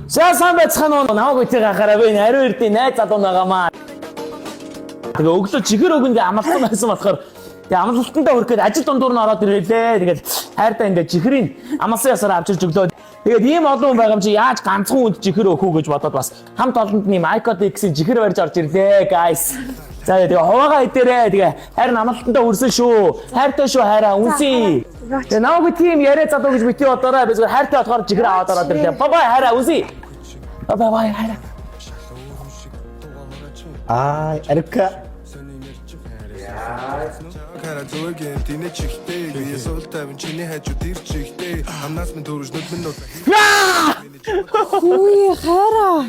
За сайн байцгаана уу? Намайг үтиг анхаараа би ариун эрдний найз залуу байгаамаа. Тэгээ өглөө чихэр өгөндөө амлсан байсан болохоор тэгээ амлалтандаа хүрэх гээд ажил дундуур нь ороод ирлээ. Тэгээд хайртай ингээ чихрийг амлсан ясаар авчирч өглөө. Тэгээд ийм олон хүн байгаа юм чи яаж ганцхан хүнд чихэр өгөх үү гэж бодоод бас хамт олонд нь ийм iCode X-ийн чихэр барьж орж ирлээ, guys. За тэгээ хуваагаа идээрээ. Тэгээ харин амлалтандаа хүрсэн шүү. Хайртай шүү хайраа үнсий. Тэгээ намайг би тийм яриа залуу гэж бити бодоорой. Би зүгээр хайртай болохоор чихэр аваад ороод ирлээ. Бай бай хайраа үнсий. Бай бай хайраа. Аа, Арка. Кара зүгийн тэнэ чихтэй Есул тавин чиний хажууд ир чихтэй Амнаас минь төрөж нүд минь нудлаа Үгүй хайраа.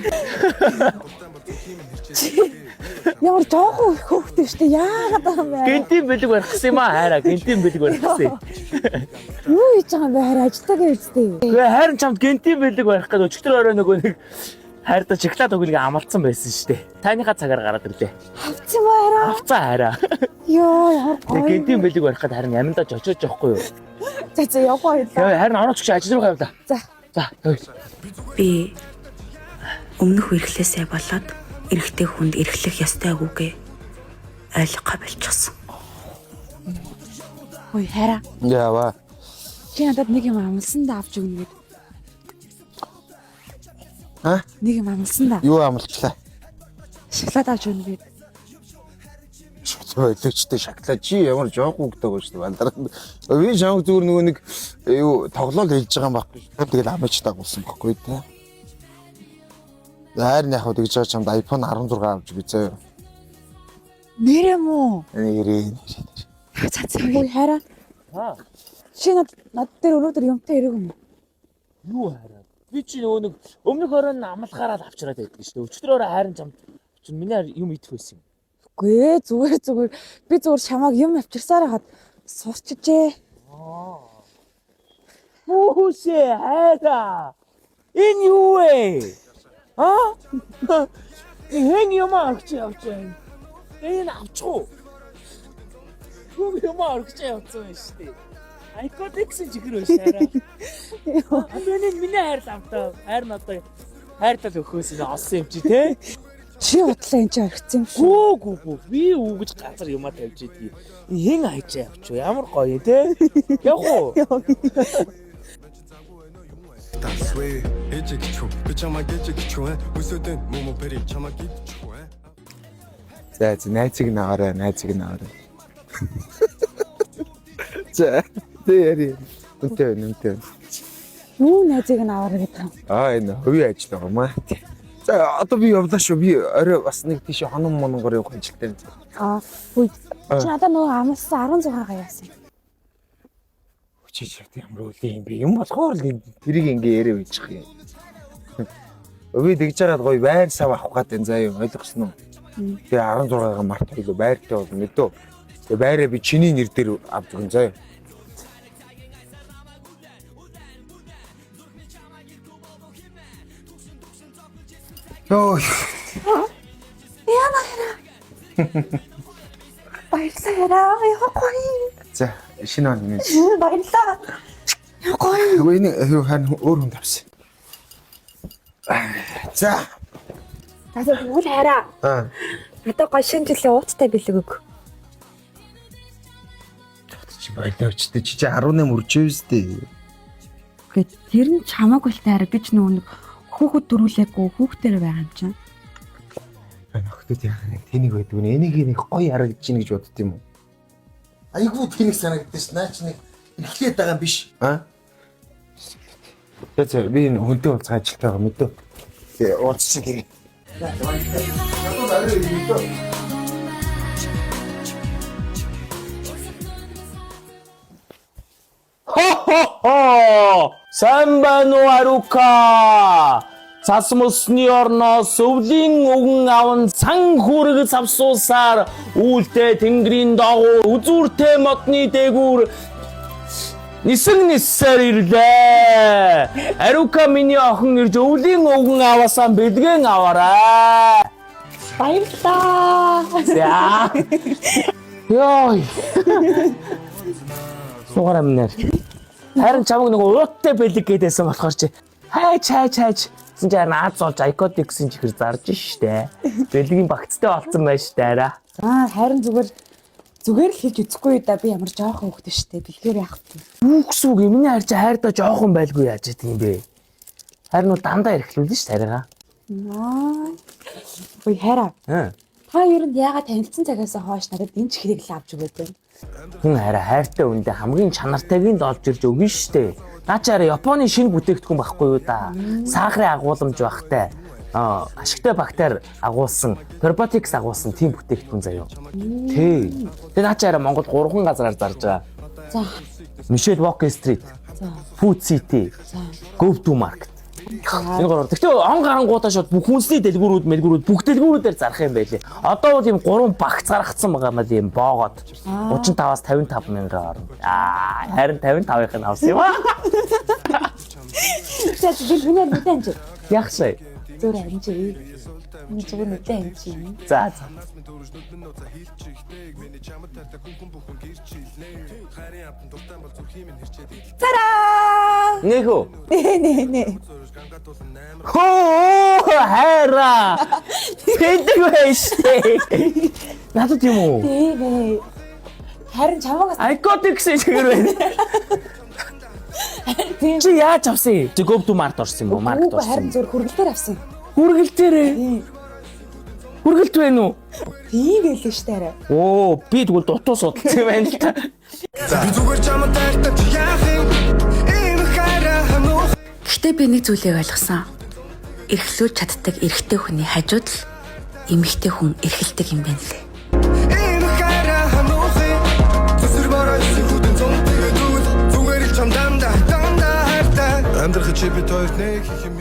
Ямар жоохон хөөхтэй штэ яагаад байгаа юм бэ? Гэнтийн бэлэг барих гэсэн юм аа хайраа. Гэнтийн бэлэг барих гэсэн. Юу хийж байгаа юм бэ хайраа ажилтайгаа үстэй. Тэгээ харин чамд гэнтийн бэлэг барих гээд өчигдөр орой нөгөө нэг хайртай шоколад өгөлгээ амлцсан байсан шүү дээ. Тайныхаа цагаар гараад ирлээ. Авцсан ба хайраа. Авцаа хайраа. Йоо ямар Тэгээ гоё. гэнтийн бэлэг барих гээд харин аминдаа жочоож явахгүй юу? За за явах хоёлаа. Яа харин орооч чи ажил руу явлаа. За. За явъя. Би өмнөх эрхлээсээ болоод эрэгтэй хүнд эрхлэх ёстой үгээ ойлгохоо болчихсон. Ой хайраа. Яава. Чи надад нэг юм амлсан да авч өгнө гэд. А? Нэг юм амлсан да. Юу амлчлаа? Шоколад авч өгнө гэд. Ойлоочтой шоколад чи ямар жоох үгтэй байгаа шүү дээ. Бандар. Би чамд зүгээр нөгөө нэг юу тоглоол хэлж байгаа юм байхгүй. Тэгэл амж дагуулсан байхгүй те. Хайр нь яг хөө тэгж байгаа чамд iPhone 16 авч би заяа. Нэрэ мүү? Нэрээ. За за. Ой хайраа. Аа. Чи над над дээр өнөөдөр юмтай ирэх юм уу? Юу хайраа? Би чи нөгөө нэг өмнөх орой нь амлахаараа л авчираад байдаг шүү дээ. Өчигдөр орой харин чамд чи миний юм идэх байсан юм. Үгүй ээ зүгээр зүгээр. Би зүгээр чамааг юм авчирсаар хагаад сурчижээ. Хүүсээ хайраа. Энэ юу вэ? А? Хэн юм авч явж байна? Энэ авчих уу? Хүн юм авч явсан юм шүү дээ. Айкодекс чихэр байж хайраа. Одоо энэ миний хайр лавтаа. Хайр надад хайртал өгөхөөс нь олсон юм чи те. Чи удлаа энэ чи орхисон юм шүү. Гүү гүү гүү. Би үгэж газар юмаа тавьж идэгий. Хэн хайчаа явчих вэ? Ямар гоё те. Явах уу? Тасвэ ээжиг чүү би чамайг ээжиг чүү Өсөдөн мөмө пери чамайг идчихвэ За за найзыг нь аваарай, найзыг нь аваарай. За тэг яри. Үнтэй байна, үнтэй байна. Юу найзыг нь аваарай гэдэг юм. Аа энэ хувийн ажил байгаа юм аа. За одоо би явлаа шүү. Би орой бас нэг тийш хонон мононгоор явах ажилтай. Аа үгүй. Чи надад нөгөө амлсан 16-гаа яасан. Хүчиж явт ямар үл юм бэ? Юм болохоор л тэрийг ингээ яриа байчих юм. Би тэгж жагаад гоё байр сав авах гээд энэ заа юу ойлгосон уу? Тэгээ 16 март хоёлоо байртай болно мэдөө. Тэгээ байраа би чиний нэр дээр авч өгөн заа юу. Йоо. Баярлалаа хайраа. Яа гоё. За шинэ он минь. Баярлалаа. Яа гоё. Үгүй энэ юу харин өөр хүн тавьсан. За. За тэгвэл хайраа. Аа. Надад гоё шинэ жилийн ууттай бэлэг өг. Чи болооч чи чи 18 үржээ үстэй. Үгүй тэр нь чамаагүй л таараа би ч нөгөө нэг хүүхэд дөрүүлээгүй хүүхдээр байгаа юм чинь. Нөхдүүд яах юм тэнийг байдаг нэ энийг нэг гоё харагдаж гин гэж бодд юм уу? Айгуу тэнэг санагдаж ш наа чи нэг эхлээд байгаа юм биш. Аа? За за би энэ хүнтэй уулзах ажилтай байгаа мэдөө. Тэгээ уулзчих гэрээ. Хо-хо-хо! Сайн байна уу Арука? Цас мөсний орноос өвлийн өгөн аван сан хүүрэг савсуусаар үйлдэ тэнгэрийн дагуу үзүүртэй модны дээгүүр нисэн ниссээр ирлээ. Арука миний охин ирж өвлийн өгөн аваасаа бэлгэн аваарай. Баярлалаа. За. Йой. Сугаар амнаар. Харин чамаг нөгөө ууттай бэлэг гэдээсэн болохоор чи хайч хайч хайч Тэгсэн чинь харин Аз олж Icotix-ийн чихэр зарж штэ. Бэлгийн багцтай болцсон байж штэ арай. Аа, харин зүгээр зүгээр л хийж үзэхгүй да, би ямар жоохон хүүхэд штэ. Бэлгээр яах вэ? Юу гэсэн үг юм? Миний хайр чи хайрдаа жоохон байлгүй яаж гэдэг юм бэ? Харин бол дандаа эрхлүүлнэ штэ харигаа. Аа. Ой, хайраа. Аа. Та ер нь яагаад танилцсан цагаас хойш надад энэ чихрийг л авч өгөөд байна? Хүн арай хайртай үндэ хамгийн чанартайг нь л олж ирж өгнө штэ. Наа чи арай Японы шинэ бүтээгдэхүүн байхгүй юу да. Сахарын агуулмж багтай. Аа, ашигтай бактери агуулсан, пробиотикс агуулсан тийм бүтээгдэхүүн заяо. Тий. Тэгээ наа чи арай Монгол 3 газраар зарж байгаа. За. Michelle Walker Street, За. Food City, За. Go to Market. Энэ гурав. Гэхдээ он гарангуудаа шууд бүх хүнсний дэлгүүрүүд, мэлгүүрүүд бүх дэлгүүрүүдээр зарах юм байлээ. Одоо бол ийм гурван багц гаргацсан байгаа юм ийм боогод. 35-аас 55 мянган орно. Аа, харин 55-ыг нь авсан юм аа. За, би хүнээр нүдэ анж. Яах вэ? Зүгээр анж. Миний зүгээр нүдэ анж. За за. Тараа! Нэхүү. Нэ нэ нэ. Хөө хайра. Тэдэг байж штэ. Надад юм уу? Тийм ээ. Харин чамайг бас Icotix чигээр байна. тийм. Чи яаж авсан юм? Чи Go to Mart орсон юм уу? Маркет Үгүй, харин орсон. зүгээр хүргэлтээр авсан. Хүргэлтээрээ. Тийм. Хүргэлт байна уу? Тийм байлээ штэ арай. Оо, би тэгвэл дутуу судалсан юм байна л та. Би зүгээр чамд хайртай, чи яах юм? Ийм хайраа хануух. Гэхдээ би нэг зүйлийг ойлгосон. Эрхлүүлж чаддаг эрэгтэй хүний хажууд л эмэгтэй хүн эрхэлдэг юм байна лээ. Ийм хайраа хануух. Зүсэр бороо хүдэн зун тэгээд үл. Зүгээр л чам дандаа дандаа хайртай. Амьдрах чи бид хоёр нэг хийх юм.